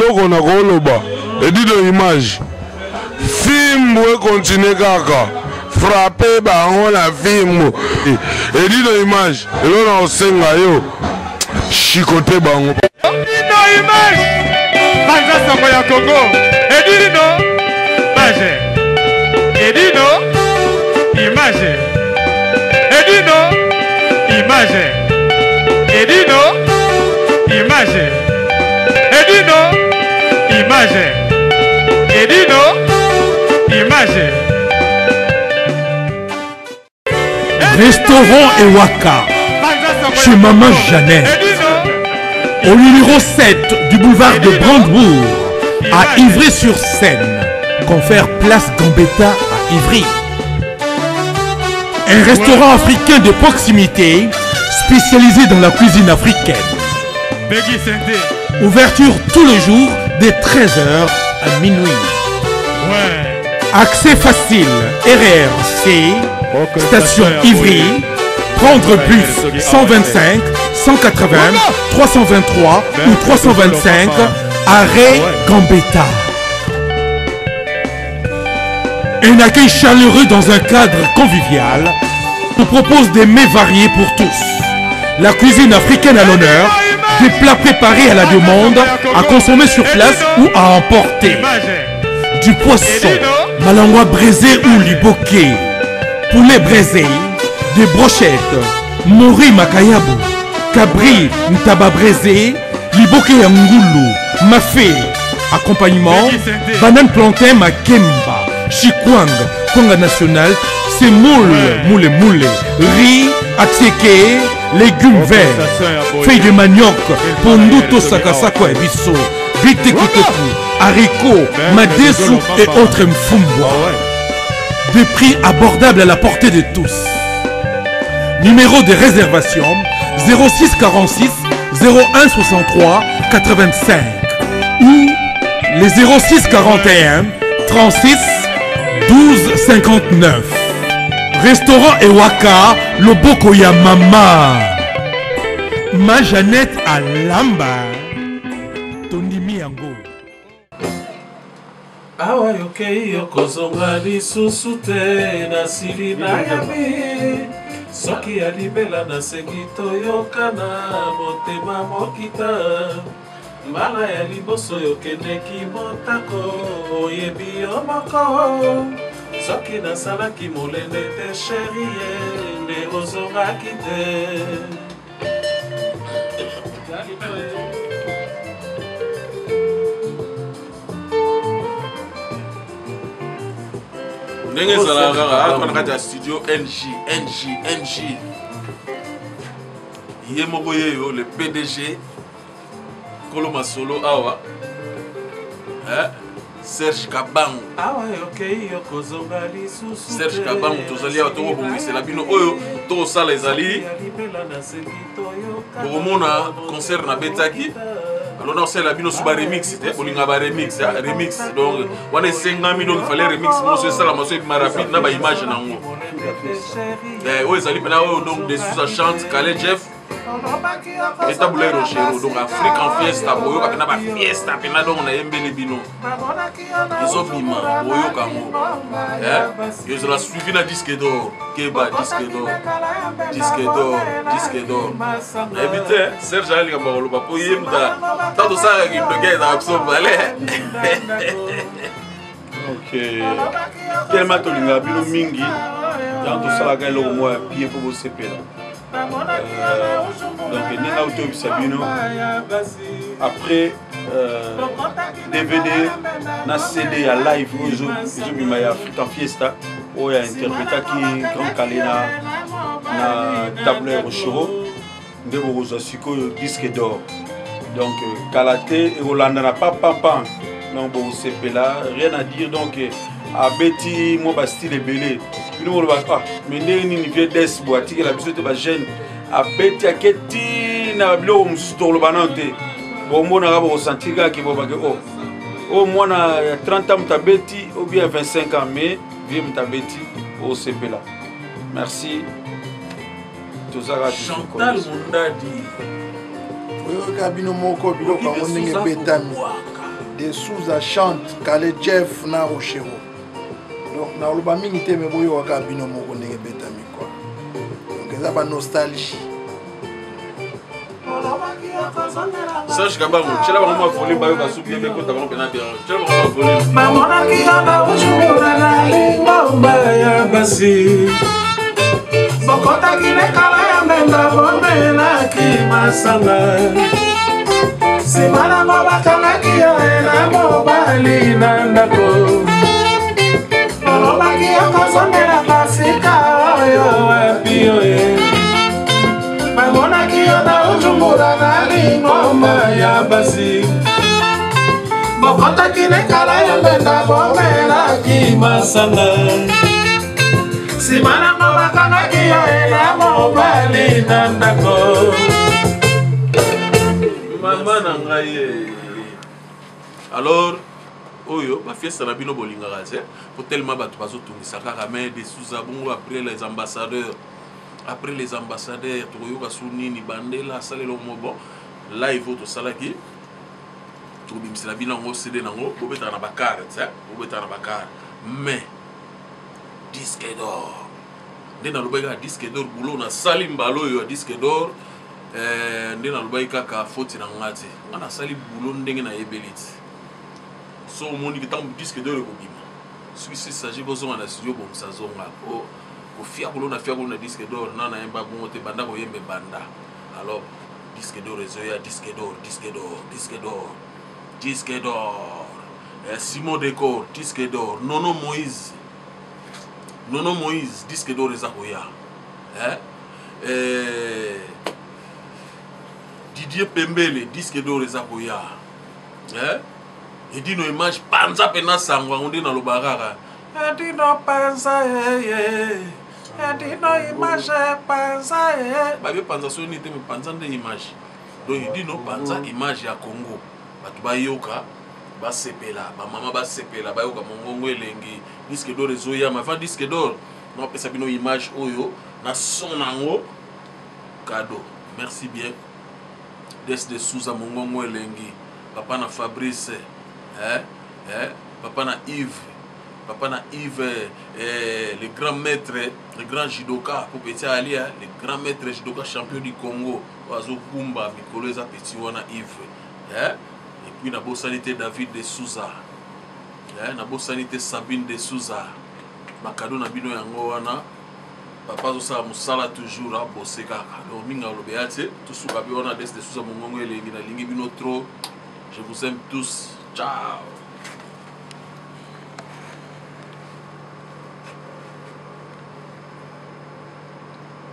Eloko na koloba edido image fimbu ekontinue kaka frappe bango na fimbu edido image eloko na kosenga yo chikote bango. Edino image banza sango ya Congo edino image edino image edino image edino image edino image edino image. Restaurant Ewaka, chez Maman Jeannette, au numéro 7 du boulevard de Brandebourg, à Ivry-sur-Seine, confère Place Gambetta à Ivry. Un restaurant africain de proximité spécialisé dans la cuisine africaine. Ouverture tous les jours dès 13h à minuit. Accès facile, RRC, station Ivry, prendre bus 125, 180, 323 ou 325, arrêt Gambetta. Un accueil chaleureux dans un cadre convivial nous propose des mets variés pour tous. La cuisine africaine à l'honneur, des plats préparés à la demande, à consommer sur place ou à emporter. Du poisson, malangwa braisé ou liboké, poulet braisé, des brochettes, mori makayabu, cabri ntaba braisé, liboké ya ngulu, mafé, accompagnement, banane plantain makemba, chikwang, kwanga national, semoule, moule moule, riz, attiéké, légumes verts, feuilles de manioc, pondu to sakasako ya biso, bitekuteku, haricots, madesu et autres mfumbwa. Des prix abordables à la portée de tous. Numéro de réservation 06 46 01 63 85 ou les 06 41 36 12 59. Restaurant Ewaka, Loboko ya Mama. Ma Jeannette Alamba. Tondimi yango. Awa yokei okozonga lisusu te, nasili nayebi soki ya libela nasengi toyokana motema mokita mbala ya liboso yokendeki motako oyebi yo moko soki nasalaki molende te sherie nde ozongaki te. Ndenge ezalaka kaka awa na kati ya studio ng ng ng ye moko yeyo le pdg kolo masolo awa eh? Serge Kabangu. Awa yokei okozonga lisusu. Serge Kabangu tozali awa tokobongisela bino oyo tokosala ezali bokomona concert nabetaki alors nakosalela bino su baremix te bolinga baremix remix donc wana esengami donc fallait remix moso esalama so ebima rapide na baimage na yango eh, oyo ezali mpena oyo donc de sousa chante kale jeff etabula rochero donc afrique en fiesta boyoka mpena bafiesta mpena donc nayembeli bino ezobima boyoka yango eh? ezala suivi na disque d'or keba disque d'or disque d'or disque d'or nayebi te serge aya likambo akoloba mpo ye muta ntango tosalaka kindoki ezalaka biso bale. Ok, tellement tolingaka bino mingi yango tosalaka eloko moko ya pie mpo bosepela. Euh, donc ndenge auti oyebisa bino après euh, dvd na cd ya live oyo ezobima ya african fiesta oyo ainterpretaki grand kale na, na tableau ya rochero nde bokozwa sikoyo disque d'or. Donc euh, kala te ekolanda na papapa, donc bokosepela, rien à dire. Donc abeti mwa bastyle ebele, bino boloba ah mais ndenge nini vie des bo atikela biso te bajeune, abeti ake ti na biloko mosusu tokoloba nano te, bomonaka bokosentir kaka ke bobake o oyo mwana ya 30 ans moto abeti ou bien 25 ans, mais vie moto abeti osepela. Merci. Tozaka Chantal Mundadi oyoka bino moko biloko yango ndenge ebetami. De Souza chante Kale Jeff na Rochero. Donc nakoloba mingi te me boyoka kaka bino moko ndenge ebetami quoi. Donc eza ba nostalgie. Serge Kabango, tiela bango mwa volume bayoka suki ye bekota bango mpena bien. Tiela bango mwa volume. Bamonaki yo na Bujumbura na lingomba ya basi. Bokotaki nekala ya mbemba bomelaki masanga. Nsima nango bakangaki yo na mobali na ndako. Olobaki okozongela pasika oyo wapi oye. Bamonaki yo na Bujumbura na lingomba ya basi. Bokotaki nekala ya mbenda bomelaki masanga. Nsima nango bakangaki yo na mobali na ndako. Mama na ngai eh. Alors oyo bafiesta na bino bolingaka te po tellement bato bazotungisa kaka mais de Souza bongo après les ambassadeurs, après les ambassadeurs tokoyoka su nini bandela asala eloko moko bon live oyo tosalaki tokobimisela bino yango CD nango bobetaka na bakare te bobetaka na bakare mais disque d'or nde nalobaki kaka disque d'or boulot nasali mbala oyo ya disque d'or eh, nde nalobaki kaka foti na nga te nga nasali boulot ndenge nayebeli te so omoni ntango disque d'or ekobima soki si s'agit bozonga na studio bongisa zonga po kofia boulot na fia boulot na disque d'or na nayemba bongo te banda koyemba ebanda alors disque d'or ezoya disque d'or disque d'or disque d'or disque d'or eh, Simon Decor disque d'or Nono Moïse Nono Moïse disque d'or eza koya eh? Eh, Didier Pembele disque d'or eza koya eh? Edino image panza pena sango yango nde naloba kaka Edino panza yeye Edino image panza ye babe panza soni te me panza nde image donc Edino panza image ya Congo bato bayoka basepela bamama basepela bayoka mongongo elengi disque d'or ezoyama avant disque d'or napesa bino image oyo na son nango cadeau merci bien Des de Souza mongongo elengi papa na Fabrice eh, eh, papa na Yves papa na Yves eh, le grand maître le grand judoka po petit alia le grand maître judoka champion du Congo oyo azokumba mikolo eza petit wana Yves eh? Et puis nabosani te David de Souza eh? Nabosani te Sabine de Souza bakado na bino yango wana papa azosala mosala toujours abose kaka donc mingi alobi ya te tosuka mpe wana Des de Souza mongongo elengi nalingi bino trop je vous aime tous ciao.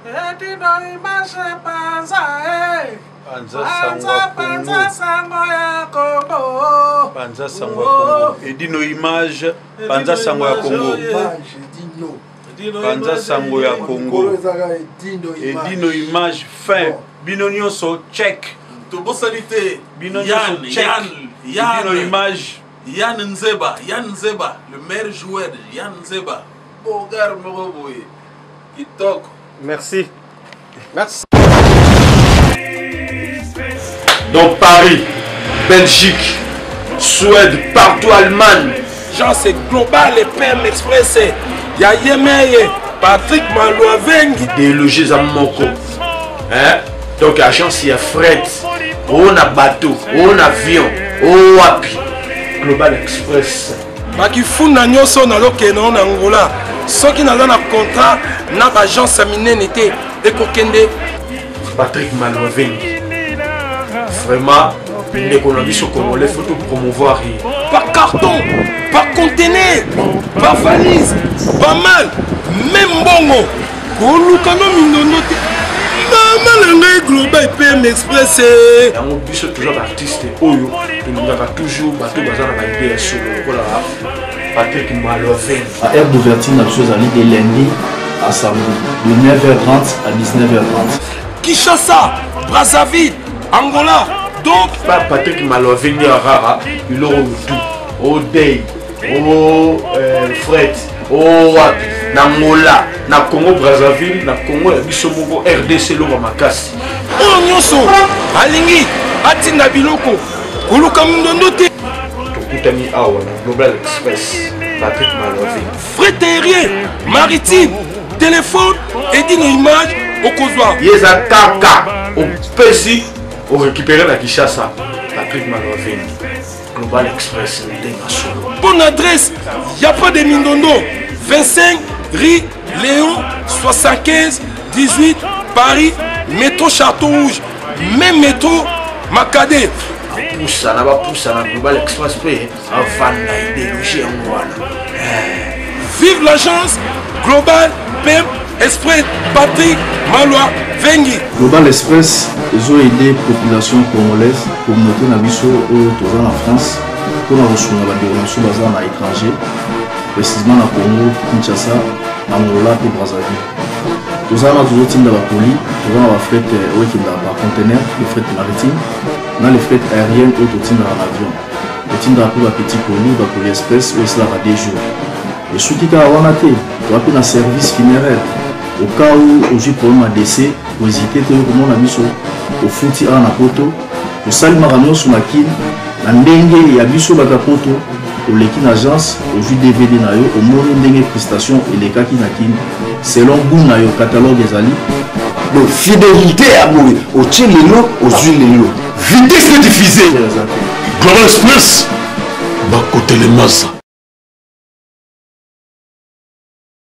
Edino image panza eh. Panza sango ya Panza sango ya Congo. Panza sango ya Congo. Edino image panza sango ya Congo. Panza sango ya Congo. Edino image fin. Bino nyonso check. Tobosani te. Bino nyonso check. Edino image. Yann Nzeba, Yann Nzeba, le meilleur joueur, Yann Nzeba. Bogar moko boye. Kitoko. Merci. Merci. Dans Paris, Belgique, Suède, partout Allemagne. Jean, c'est global et PM Express. Ya Yemeye, Patrick Malouavengi. Déloger à Moko. Hein? Donc, agence, il y a fret. On a bateau, on avion, on wapi. Global Express. Bakifunda nyonso nazokende na Angola soki naza na contrat na baagence ya minene te ekokende. Patrick Malouavengi vraiment ndeko na biso congolais faut tout promouvoir ye par carton, par conteneur, par valise, pas mal, même mbongo koluka no mindondo te mama na ngai Global PM Express. Yango biso toza baartiste oyo tolingaka toujours bato baza na baide ya solo lokola Patrick Maloven. Heure d'ouverture na biso ezali de lundi à samedi de 9h30 à 19h30. Kinshasa, Brazzaville, Angola. Donc pa Patrick Maloven ya rara biloko motu odei o fret o wapi na Angola na Congo Brazzaville na Congo ya biso moko RDC eloko makasi. Oyo nyonso alingi atinda biloko koluka mindondo te. Tokutani awa na Global Express, Patrick Malove. Fret aérien, maritime, téléphone, edino image, okozwa. Ye eza kaka opesi orécupéré na Kinshasa, Patrick Malove. Global Express ndenge solo. Bonne adresse, y a pas de mindondo. 25 rue Léon 75 18 Paris, métro Château Rouge, même métro Makade. Bapusana bapusana Global Express mpe avanda idéologie yango wana. Vive l'agence Global PM Express Patrick Malwa Vengi. Global Express ezo aider population congolaise, communauté na biso oyo toza na France mpona kosunga bandeko na biso baza na étranger, précisément na Congo, Kinshasa, Angola mpe Brazzaville. Toza wana tozotinda bakoli, toza na bafret oyo ekendaka par conteneur, le fret maritime na le fret aérienne oyo totindaka na avion. Totindaka mpe bapetit colis, bacolis express oyo esalaka 2 jours. Esuki kaka wana te, toza mpe na service funéraire. Au cas où ozwi problème ya décès, kohésite te, okomona biso ofuti awa na poto, tosali makambo nyonso na Kin na ndenge ya biso bato ya poto. Oleki na agence, ozwi DVD na yo, omoni ndenge prestation elekaki na Kin selon goût na yo, catalogue ezali. Donc fidélité ya boye, otie lelo ozwi lelo, vitesse de diffuser. Global Express bakotelemasa.